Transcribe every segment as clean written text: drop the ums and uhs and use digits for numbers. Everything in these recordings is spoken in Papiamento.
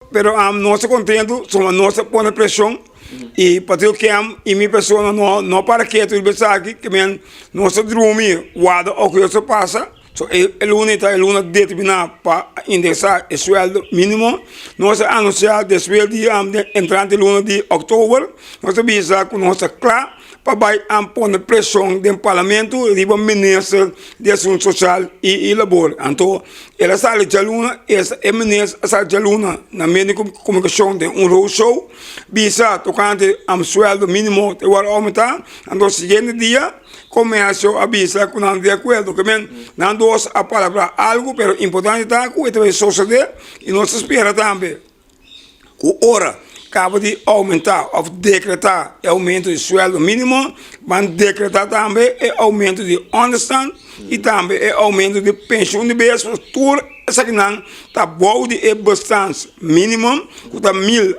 Pero nos ta contento, suma nos ta pone presion y Partido KEM y mi persona no para keto riba esaki, ke men nos ta drumi warda oko yo ta pasa. So e luna ta e luna determina pa indexa e sueldo minimo. Nos a anuncia despues di entrante luna di october, nos a bisa cu nos ta cla pa bai a pone presion den parlamento riba minister di asunto social y labor. Anto el a sali djaluna, e minister a sali djaluna na medio di comunicacion den un road show bisa tocante sueldo minimo ta worde aumenta. Anto siguiente dia comercio a bisa cu nan di acuerdo. Ke men nan dos a palabra algo, pero importante ta cu e ta bay sosode y nos ta spera tambe ku ora kaba di oumentá òf dekretá e oumento di suèldo mínimo, ban dekretá tambe e oumento di ònderstant i tambe e oumento di penshun di bes. Tur esakinan ta bou di e bestaansminimum ku ta mil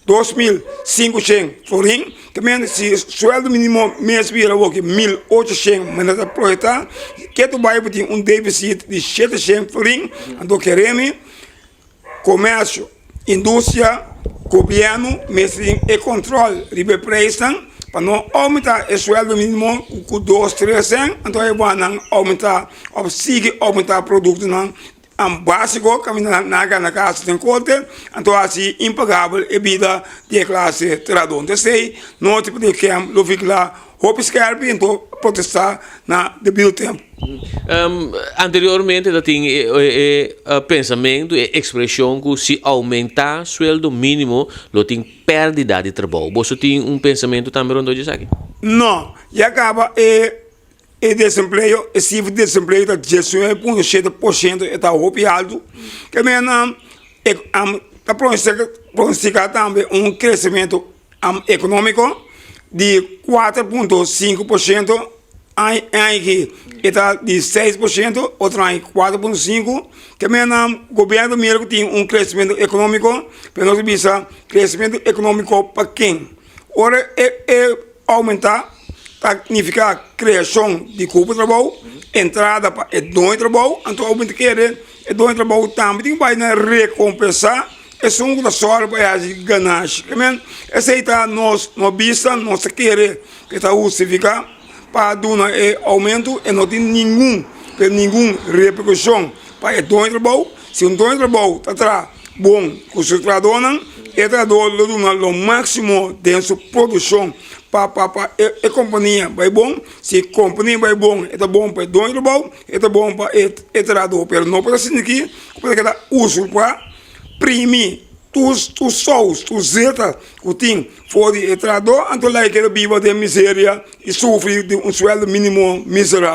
2500 florin. Te mende si suèldo mínimo mes bira awoki 1800 manera ta proyektá, ke ta bai bo tin un defisit di 700 florin. Anto keremi Komersio, industria, gobièrnu mester tin e kòntròl riba e preisnan pa no oumentá e suèldo mínimo ku dos tres sènt, anto e wak nan oumentá òf sigui oumentá produktonan básiko kaminda nan a gana kas den korte, anto hasi impagabel e bida di e klase trahadó. Entonces no tipo di kèm lo vigilá Hopi skerpi anto protestá na debido tempu. Anteriormente ta tin e pensamentu, e ekspreshon ku si oumentá sueldo mínimo lo tin pèrdida di trabou. Boso tin un pensamentu tambe rondó di esaki? No, ya kaba e desempleo, e sifra di desempleo ta 19.7%, e ta hopi altu. Ke mena ta pronostika tambe un kresementu Ekonómiko di 4.5% aña aki e ta di 6%, otro aña 4.5. Te mena gobièrnu ta mira ku tin un kresementu ekonómiko, pero nos ta bisa kresementu ekonómiko pa ken? Ora e oumentá ta nifiká kreashon di kupo trabou, entrada pa e doño di trabou, anto abo ta kere e doño di trabou tambe tin ku bai na rekompensá Esun ku ta sòru pa e hasi ganashi. Ke men, esei ta nos no bista, nos ta kere ku e ta hustifiká pa duna e oumentu. E no tin ningun, pero ningun reperkushon pa e doño di trabou. Si un doño di trabou ta traha bon ku su trahadónan, e trahadó lo duna lo máksimo den su produkshon pa pa pa e kompania bai bon. Si e kompania bai bon, e ta bon pa e doño di trabou, e ta bon pa e trahadó. Pero no por asina aki ku por ta keda usurpá. Primi tur tur sous, tur zeta ku tin for di e trahadó, anto laga e keda biba den miseria i sufri di un sueldo minimo miserabel.